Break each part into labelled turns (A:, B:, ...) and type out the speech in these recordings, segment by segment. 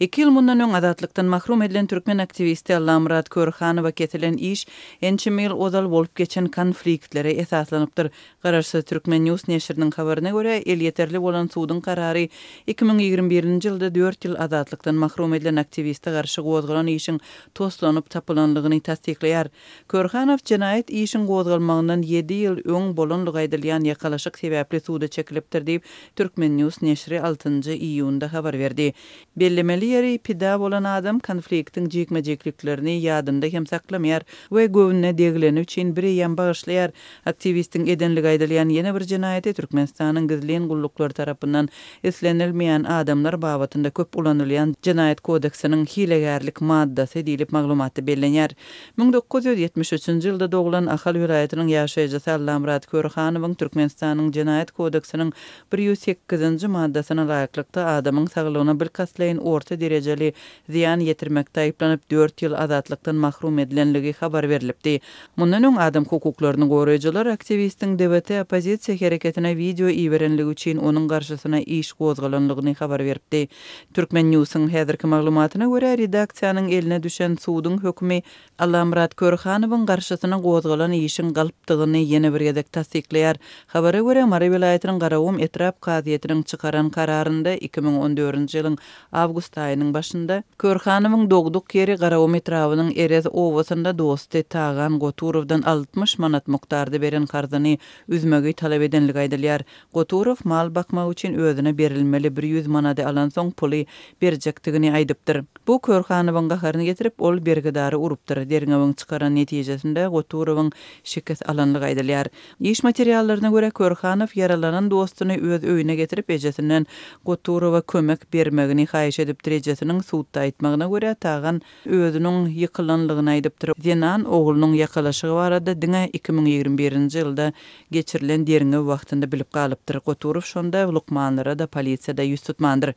A: Iki ýyl mundan öň azatlykdan mahrum edilen türkmen aktiwisti Allamyrat Körhanowa kesilen iş ençeme ýyl ozal bolup geçen konfliktlere esaslanypdyr. Garaşsyz Turkmen. News neşiriniň habaryna görä, elýeterli bolan suduň karary 2021-nji ýylda dört ýyl azatlykdan mahrum edilen aktiwiste garşy gozgalan işiň toslanyp tapylanlygyny tassyklaýar. Körhanow jenaýat işiň gozgalmagyndan ýedi ýyl öň bolanlygy aýdylýan ýakalaşyk sebäpli suda çekilipdir diýip, Turkmen. News neşiri altynjy iýunda habar berdi. Bellemeli ýeri, pida bolan adam konfliktiň jikme-jikliklerini ýadynda hem saklamaýar we göwnüne degileni üçin bireýýäm bagyşlaýar. Aktiwistiň edenligi aýdylýan ýene bir jenaýaty Türkmenistanyň gizlin gulluklary tarapyndan islenilmeýän adamlar babatynda köp ulanylýan Jenaýat kodeksiniň hilegärlik maddasy diýlip maglumatda bellenýär. 1973-nji ýylda doglan Ahal welaýatynyň ýaşaýjysy Allamyrat Körhanowyň Türkmenistanyň Jenaýat kodeksiniň 108-nji maddasyna laýyklykda adamyň saglygyna bilkastlaýyn orta derejeli zyýan ýetirmekde aýyplanyp, dört ýyl azatlykdan mahrum edilenligi habar berlipdi. Mundan öň adam hukuklaryny goraýjylar aktiwistiň DWT oppozisiýa hereketine wideo iberenligi üçin onuň garşysyna iş gozgalanlygyny habar beripdi. Turkmen Newsiň häzirki maglumatyna görä, redaksiýanyň eline düşen suduň hökümi Allamyrat Körhanowyň garşysyna gozgalan işiň galpdygyny ýene bir gezek tassyklaýar. Habara görä, Mary welaýatynyň Garagum etrap kazyýetiniň çykaran kararynda 2014-nji ýylyň awgust aýynyň başynda, Körhanowyň dogduk ýeri Garagum etrabynyň Erez obasynda dosty Tagan Goturowdan 60 manat mukdarda beren karzyny üzmegi talap edenligi aýdylýar. Goturow mal bakmak üçin özüne berilmeli bir ýüz manady alansoň puly berjekdigini aýdypdyr. Bu Körhanowyň gaharyny getirip, ol bergidary urupdyr. Derňewiň çykaran netijesinde Goturowyň şikes alanlygy aýdylýar. Iş materiallaryna görä, Körhanow ýaralanan dostuny öz öýüne getirip, ejesinden Goturowa kömek bermegini haýyş edipdir. Ejesiniň sudda aýtmagyna görä, Tagan özüniň ýykylanlygyny aýdypdyr. Zenan oglunyň ýakalaşygy barada diňe 2021-nji ýylda geçirilen derňew wagtynda bilip galypdyr. Goturow şonda lukmanlara-da, polisiýa-da ýüz tutmandyr.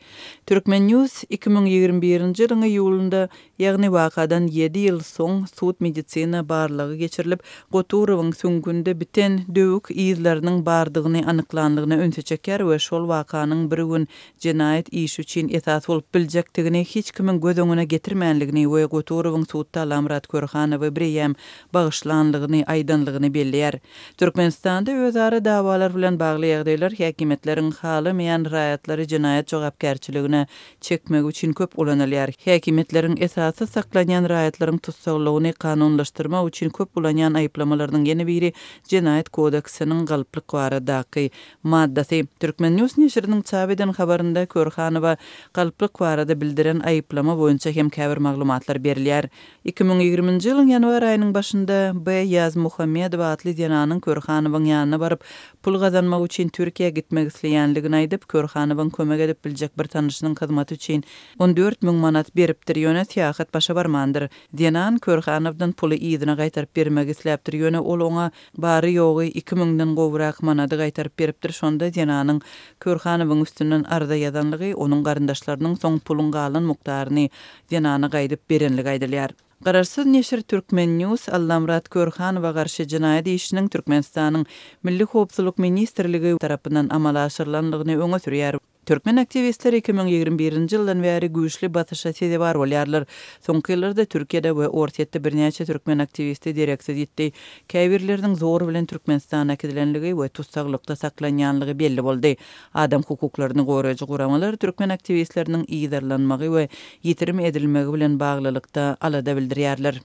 A: Turkmen. News 2021-nji ýylyň iýulynda, ýagny wakadan ýedi ýyl soň sud-medisina barlagy geçirilip, Goturowyň süňkünde biten döwük yzlarynyň bardygyny anyklandygyna ünsi çekýär we şol wakanyň bir gün jenaýat işi üçin esas bolup biljekdigini hiç kimiň göz öňüne getirmänligini we Goturowyň sudda Alamyrat Körhanowy bireýýäm bagyşlanlygyny aýdanlygyny belleýär. Türkmenistanda özara dawalar bilen bagly ýagdaýlar häkimiýetleriň halamaýan raýatlary jenaýat jogapkärçiligine çekmegi üçin köp ulanylýar. Häkimiýetleriň esassyz saklanýan raýatlaryň tussaglygyny kanunlaşdyrmak üçin köp ulanýan aýyplamalarynyň ýene biri Jenaýat kodeksiniň galplyk baradaky maddasy. Turkmen. News neşiriniň çap eden habarynda Körhanowa galplyk barada bildiren aýyplama boýunça hem käbir maglumatlar berilýär. 2020-nji ýylyň ýanwar aýynyň başynda B. Ýazmuhammedowa atly zenanyň Körhanowyň ýanyna baryp, pul gazanmak üçin Türkiýä gitmek isleýänligini aýdyp, Körhanowyň kömek edip biljek bir tanyşynyň hyzmaty üçin 14 müň manat beripdir, ýöne syýahat başa barmandyr. Zenan Körhanowdan puly yzyna gaýtaryp bermegi isläpdir, ýöne ol oňa bary-ýogy iki müňden gowrak manady gaýtaryp beripdir, şonda zenanyň Körhanowyň üstünden arza ýazanlygy, onuň garyndaşlarynyň soň puluň galan mukdaryny zenana gaýdyp berenligi aýdylýar. Garaşsyz neşir Turkmen. News Allamyrat Körhanowa garşy jenaýat işiniň Türkmenistanyň Milli howpsuzlyk ministrligi tarapyndan amala aşyrylanlygyny öňe sürýär. Türkmen aktiwistleri 2021-nji ýyldan bäri güýçli basyşa sezewar bolýarlar. Soňky ýyllarda Türkiýede we Orsýetde birnäçe türkmen aktiwisti dereksiz ýitdi. Käbirleriniň zor bilen Türkmenistana äkidilenligi we tussaglykda saklanýanlygy belli boldy. Adam hukuklaryny goraýjy guramalar türkmen aktiwistleriniň yzarlanmagy we ýitirim edilmegi bilen baglylykda alada bildirýärler.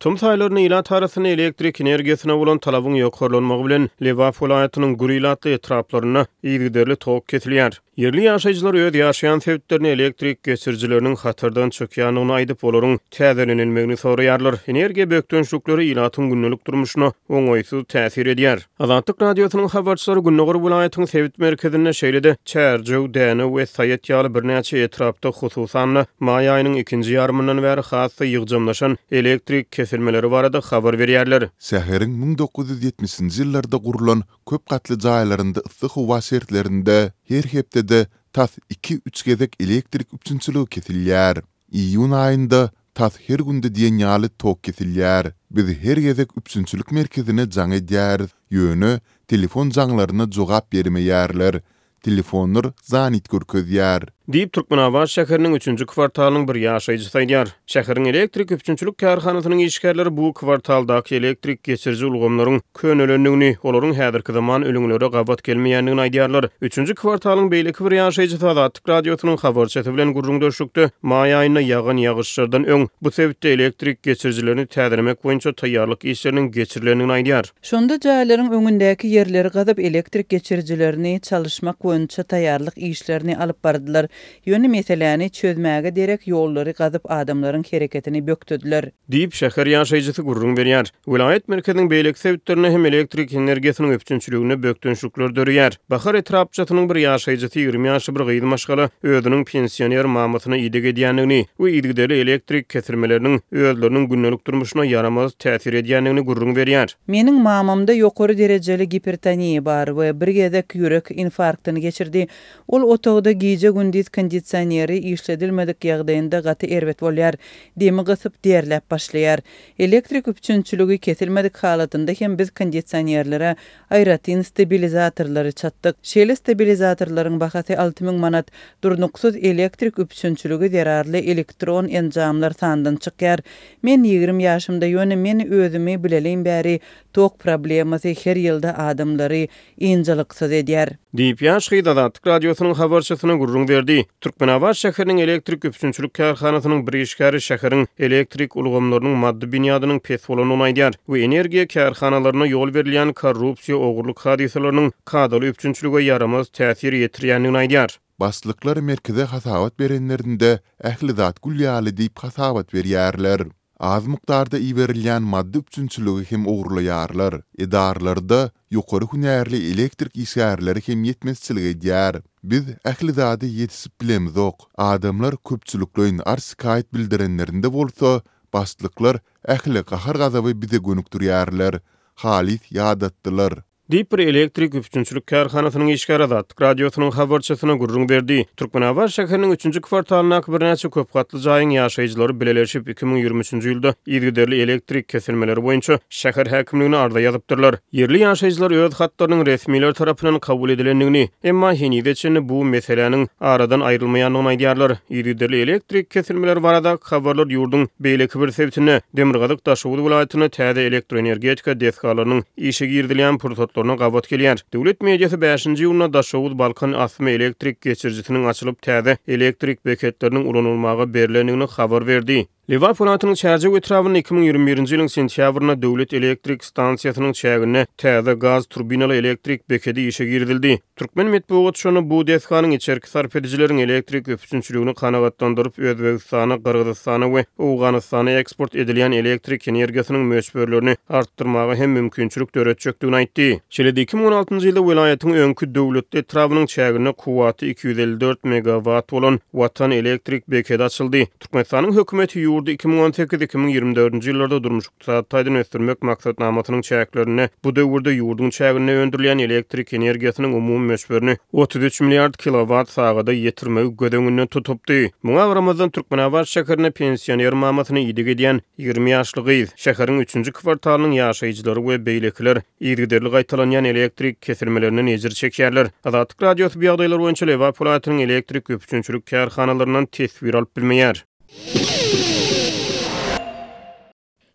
B: Tomus aýlarynda ilat arasynda elektrik energiýasyna bolan talabyň ýokarlanmagy bilen, Lebap welaýatynyň gür ilatly etraplarynda yzygiderli tok kesilýär. Ýerli ýaşaýjylar öz ýaşaýan sebitlerinde elektrik geçirijileriniň hatardan çykýandygyny aýdyp, olaryň täzelenilmegini soraýarlar. Energiýa bökdençlikleri ilatyň gündelik durmuşyna oňaýsyz täsir edýär. Azatlyk Radiosynyň habarçylary gündogar welaýatyň sebit merkezinde, şeýle-de Çärjew, Dänew we Saýat ýaly birnäçe etrapda, hususan-da, maý aýynyň ikinji ýarymyndan bäri has-da ýygjamlaşan elektrik kesilmeleri barada habar berýärler.
C: Şäheriň 1970-nji ýyllarda gurlan Köp gatly jaýlarynda yssy howa şertlerinde her hepdede tas iki-üç gezek elektrik üpjünçiligi kesilýär. Iýun aýynda tas her günde diýen ýaly tok kesilýär. Biz her gezek üpjünçilik merkezine jaň edýäris, ýöne telefon jaňlaryna jogap bermeýärler. Telefonlar zanit görkezýär.
B: Diýip, Türkmenabat şäheriniň üçünji kwartalynyň bir ýaşaýjysy aýdýar. Şäheriň elektrik üpjünçilik kärhanasynyň işgärleri bu kwartaldaky elektrik geçiriji ulgamlaryň könelendigini, olaryň häzirki zaman ülňülere gabat gelmeýändigini aýdýarlar. Üçünji kwartalyň beýleki bir ýaşaýjysy Azatlyk Radiosynyň habarçysy bilen gürrüňdeşlikde maý aýynda ýagan ýagyşlardan öň bu sebitde elektrik geçirijilerini täzelemek boýunça taýýarlyk işleriniň geçirilendigini aýdýar.
A: Şonda jaýlaryň öňündäki ýerleri gazyp, elektrik geçirijilerini çalyşmak boýunça taýýarlyk işlerini alyp bardylar. Ýöne meseläni çözmäge derek ýollary gazyp adamlaryň hereketini bökdediler.
B: Diýip, şäher ýaşaýjysy gürrüň berýär. Welaýat merkeziniň beýleki sebitlerinde hem elektrik energiýasynyň üpjünçiliginde bökdençlikler döreýär. Bahar etrapçasynyň bir ýaşaýjysy 20 ýaşly bir gyz maşgala özüniň pensioner mamasyna ideg edýändigini we yzygiderli elektrik kesilmeleriniň özleriniň gündelik durmuşyna ýaramaz täsir edýändigini gürrüň berýär.
A: Meniň mamamda ýokary derejeli gipertoniýa bar we bir gezek ýürek infarktyny geçirdi. Ol otagda gije-gündiz kondisioneri işledilmedik ýagdaýynda gaty erbet bolýar. Demi gysyp, derläp başlaýar. Elektrik üpjünçiligi kesilmedik halatynda hem biz kondisionerlere aýratyn stabilizatorlary çatdyk. Şeýle stabilizatorlaryň bahasy 6000 manat. Durnuksyz elektrik üpjünçiligi zerarly elektron enjamlar sandan çykýar. Men 20 ýaşymda, ýöne men özümi bilelim bäri tok problemasy her ýylda adamlary ynjalyksyz edýär.
B: Diýip, ýaş gyz Azatlyk Radiosynyň habarçysyna gürrüň berdi. Türkmenabat şäheriniň elektrik üpjünçilik kärhanasynyň bir işgäri şäheriň elektrik ulgamlarynyň maddy binýadynyň pes bolandygyny aýdýar we energiýa kärhanalaryna ýol berilýän korrupsiýa, ogurlyk hadysalarynyň kadaly üpjünçilige ýaramaz täsir ýetirýändigini aýdýar.
C: Başlyklar merkeze hasabat berenlerinde ähli zat gül ýaly diýip hasabat berýärler. Az mukdarda iberilýän maddy üpjünçiligi hem ogurlaýarlar. Edaralarda ýokary hünärli elektrik işgärleri hem ýetmezçilik edýär. Biz ähli zady ýetişip bilemzok. Adamlar köpçülikleýin arz-şikaýat bildirenlerinde bolsa, başlyklar ähli gahar-gazaby bize gönükdirýärler. Halys ýadatdylar.
B: Diýip, bir elektrik üpjünçilik kärhanasynyň işgäri Azatlyk Radiosynyň habarçysyna gürrüň berdi. Türkmenabat şäheriniň üçünji kwartalyndaky birnäçe köp gatly jaýyň ýaşaýjylary bileleşip, 2023-nji ýylda yzygiderli elektrik kesilmeleri boýunça şäher häkimligine arza ýazypdyrlar. Ýerli ýaşaýjylar öz hatlarynyň resmiler tarapyndan kabul edilendigini, emma henize çenli bu meseläniň aradan aýrylmaýandygyny aýdýarlar. Yzygiderli elektrik kesilmeleri baradaky habarlar ýurduň beýleki bir sebitinde, demirgazyk Daşoguz welaýatynda täze elektroenergetika desgalarynyň işe girizilýän pursatlaryna gabat gelýär. Döwlet mediasy bäşinji iýunda Daşoguz-Balkan asma elektrik geçirijisiniň açylyp, täze elektrik beketleriniň ulanylmaga berlendigini habar berdi. Lebap welaýatynyň Çärjew etrabynda 2021-nji ýylyň sentýabrynda döwlet elektrik stansiýasynyň çäginde täze gaz turbinaly elektrik bekedi işe girizildi. Türkmen metbugaty şonda bu desganyň içerki sarp edijileriň elektrik üpjünçiligini kanagatlandyryp, Özbegistana, Gyrgyzystana we Owganystana eksport edilýän elektrik energiýasynyň möçberlerini artdyrmaga hem mümkinçilik döretjekdigini aýtdy. Şeýle-de 2016-njy ýylda welaýatyň öňki Döwletli etrabynyň çäginde kuwwaty 254 megawat bolan Watan elektrik bekedi açyldy. Türkmenistanyň hökümeti ýurdy 2018, 2024-nji ýyllarda durmuş-ykdysady taýdan ösdürmek maksatnamasynyň çäklerinde bu döwürde ýurduň çäginde öndürilýän elektrik energiýasynyň umumy möçberini 33 milliard kilowat sagada ýetirmegi göz öňünde tutupdy. Muňa garamazdan, Türkmenabat şäherinde pensioner mamasyna ideg edýän 20 ýaşly gyz, şäheriň üçünji kwartalynyň ýaşaýjylary we beýlekiler yzygiderli gaýtalanýan elektrik kesilmelerinden ejir çekýärler. Azatlyk Radiosy bu ýagdaýlar boýunça Lebap welaýatynyň elektrik üpjünçilik kärhanalaryndan teswir alyp bilmeýär.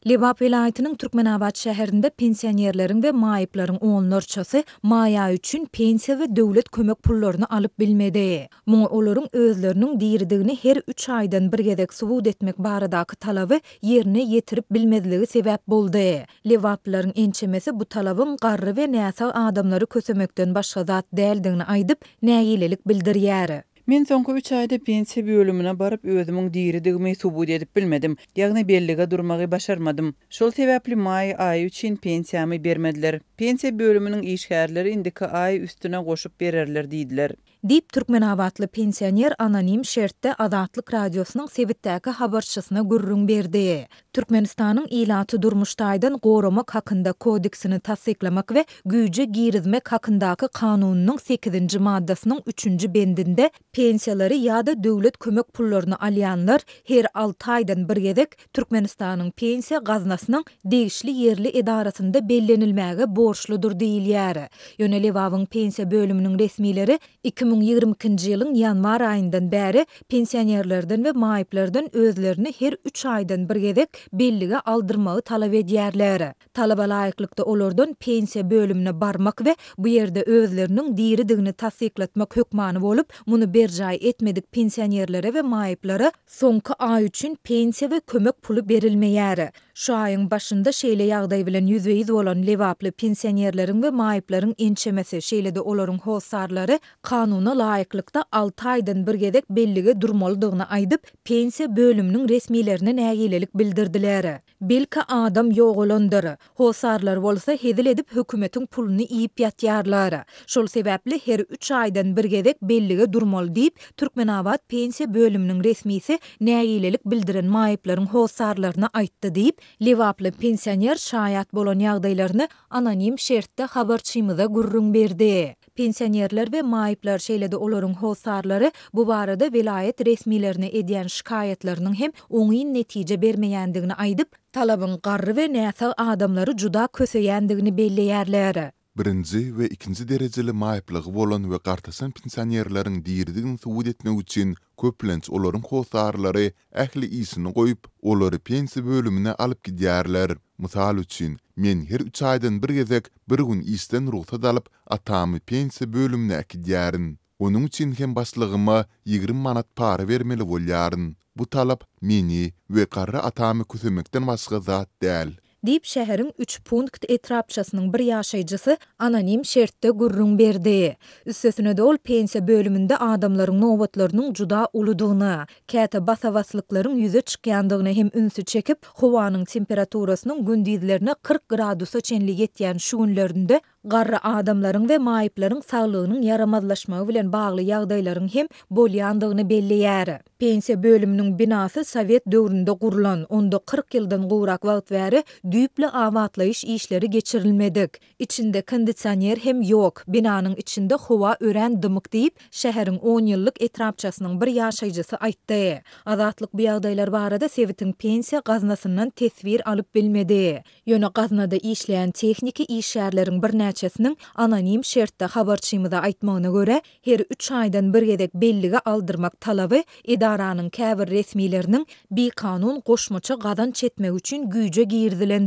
D: Lebap welaýatynyň Türkmenabat şäherinde pensionerleriň we maýyplaryň onlarçasy maý aýy üçin pensiýa we döwlet kömek pullaryny alyp bilmedi. Muňa olaryň özleriniň diridigini her üç aýdan bir gezek subut etmek baradaky talaby ýerine ýetirip bilmezligi sebäp boldy. Lebaplylaryň ençemesi bu talabyň garry we näsag adamlary kösemekden başga zat däldigini aýdyp, nägilelik bildirýär.
A: Men soňky üç aýda pensiýa bölümine baryp, özümiň diridigimi subut edip bilmedim. Ýagny bellige durmagy başarmadym. Şol sebäpli maý aýy üçin pensiýamy bermediler. Pensiýa bölüminiň işgärleri indiki aý üstüne goşup bererler diýdiler.
D: Diýip, türkmenabatly pensioner anonim şertde Azatlyk Radiosynyň sebitdäki habarçysyna gürrüň berdi. Türkmenistanyň Ilaty durmuş taýdan goramak hakynda kodeksini tassyklamak we güýje girizmek hakyndaky Kanunynyň sekizinji maddasynyň üçünji bendinde pensiýalary ýa-da döwlet kömek pullaryny alýanlar her alty aýdan bir gezek Türkmenistanyň Pensiýa gaznasynyň degişli ýerli edarasynda bellenilmäge borçludyr diýilýär. Ýöne Lebabyň pensiýa bölüminiň resmileri 2022-nji ýylyň ýanwar aýyndan bäri pensionerlerden we maýyplardan özlerini her üç aýdan bir gezek bellige aldyrmagy talap edýärler. Talaba laýyklykda olardan pensiýa bölümine barmak we bu ýerde özleriniň diridigini tassyklatmak hökmany bolup, muny berjaý etmedik pensionerlere we maýyplara soňky aý üçin pensiýa we kömek puly berilmeýär. Şu aýyň başynda şeýle ýagdaý bilen ýüzbe-ýüz bolan lebaply pensionerleriň we maýyplaryň ençemesi, şeýle-de olaryň hossarlary kanuna laýyklykda alty aýdan bir gezek bellige durmalydygyny aýdyp, pensiýa bölüminiň resmilerine nägilelik bildirdiler. Belki adam ýogalandyr. Hossarlar bolsa hezil edip hökümetiň puluny iýip ýatýarlar. Şol sebäpli her üç aýdan bir gezek bellige durmaly diýip, Türkmenabat pensiýa bölüminiň resmisi nägilelik bildiren maýyplaryň hossarlaryna aýtdy diýip, lebaply pensioner şaýat bolan ýagdaýlaryny anonim şertde habarçymyza gürrüň berdi. Pensionerler we maýyplar, şeýle-de olaryň hossarlary bu barada welaýat resmilerine edýän şikaýatlarynyň hem oňyn netije bermeýändigini aýdyp, talabyň garry we näsag adamlary juda köseýändigini belleýärler.
C: Birinji we ikinji derejeli maýyplygy bolan we gartaşan pensionerleriň diridigini subut etmek üçin köplenç olaryň hossarlary ähli işini goýup, olary pensiýa bölümine alyp gidýärler. Mysal üçin, men her üç aýdan bir gezek bir gün işden rugsat alyp, atamy pensiýa bölümine äkidýärin. Onuň üçin hem başlygyma 20 manat para bermeli bolýaryn. Bu talap meni we garry atamy kösemekden başga zat däl.
D: Diýip, şäheriň Üçpunkt etrapçasynyň bir ýaşaýjysy anonim şertde gürrüň berdi. Üstesine-de ol pensiýa bölüminde adamlaryň nobatlarynyň juda uludygyna, käte basa-baslyklaryň ýüze çykýandygyna hem ünsi çekip, howanyň temperaturasynyň gündizlerine 40 gradusa çenli ýetýän şu günlerinde Garry adamlaryň we maýyplaryň saglygynyň ýaramazlaşmagy bilen bagly ýagdaýlaryň hem bolýandygyny belleýär. Pensiýa bölüminiň binasy sowet döwründe gurlan, onda 40 ýyldan gowrak wagt bäri düýpli abatlaýyş işleri geçirilmedik. Içinde kondisioner hem ýok, binanyň içinde howa örän dymyk diýip, şäheriň Onýyllyk etrapçasynyň bir ýaşaýjysy aýtdy. Azatlyk bu ýagdaýlar barada sebitiň pensiýa gaznasyndan teswir alyp bilmedi. Ýöne gaznada işleýän tehniki işgärleriň birnäçesiniň anonim şertde habarçymyza aýtmagyna görä, her üç aýdan bir gezek bellige aldyrmak talaby edaranyň käbir resmileriniň bikanun goşmaça gazanç etmegi üçin güýje girizilendir.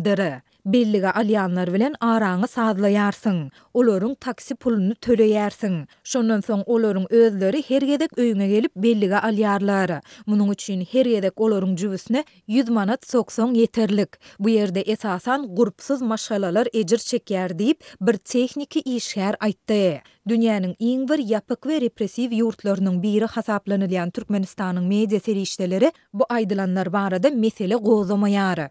D: Bellige alýanlar bilen araňy sazlaýarsyň. Olaryň taksi puluny töleýärsiň. Şondan soň olaryň özleri her gezek öýüňe gelip bellige alýarlar. Munuň üçin her gezek olaryň jübüsine 100 manat soksaň ýeterlik. Bu ýerde esasan gurpsuz maşgalalar ejir çekýär diýip, bir tehniki işgär aýtdy. Dünýäniň iň bir ýapyk we repressiw ýurtlarynyň biri hasaplanylýan Türkmenistanyň media serişdeleri bu aýdylanlar barada mesele gozgamaýar.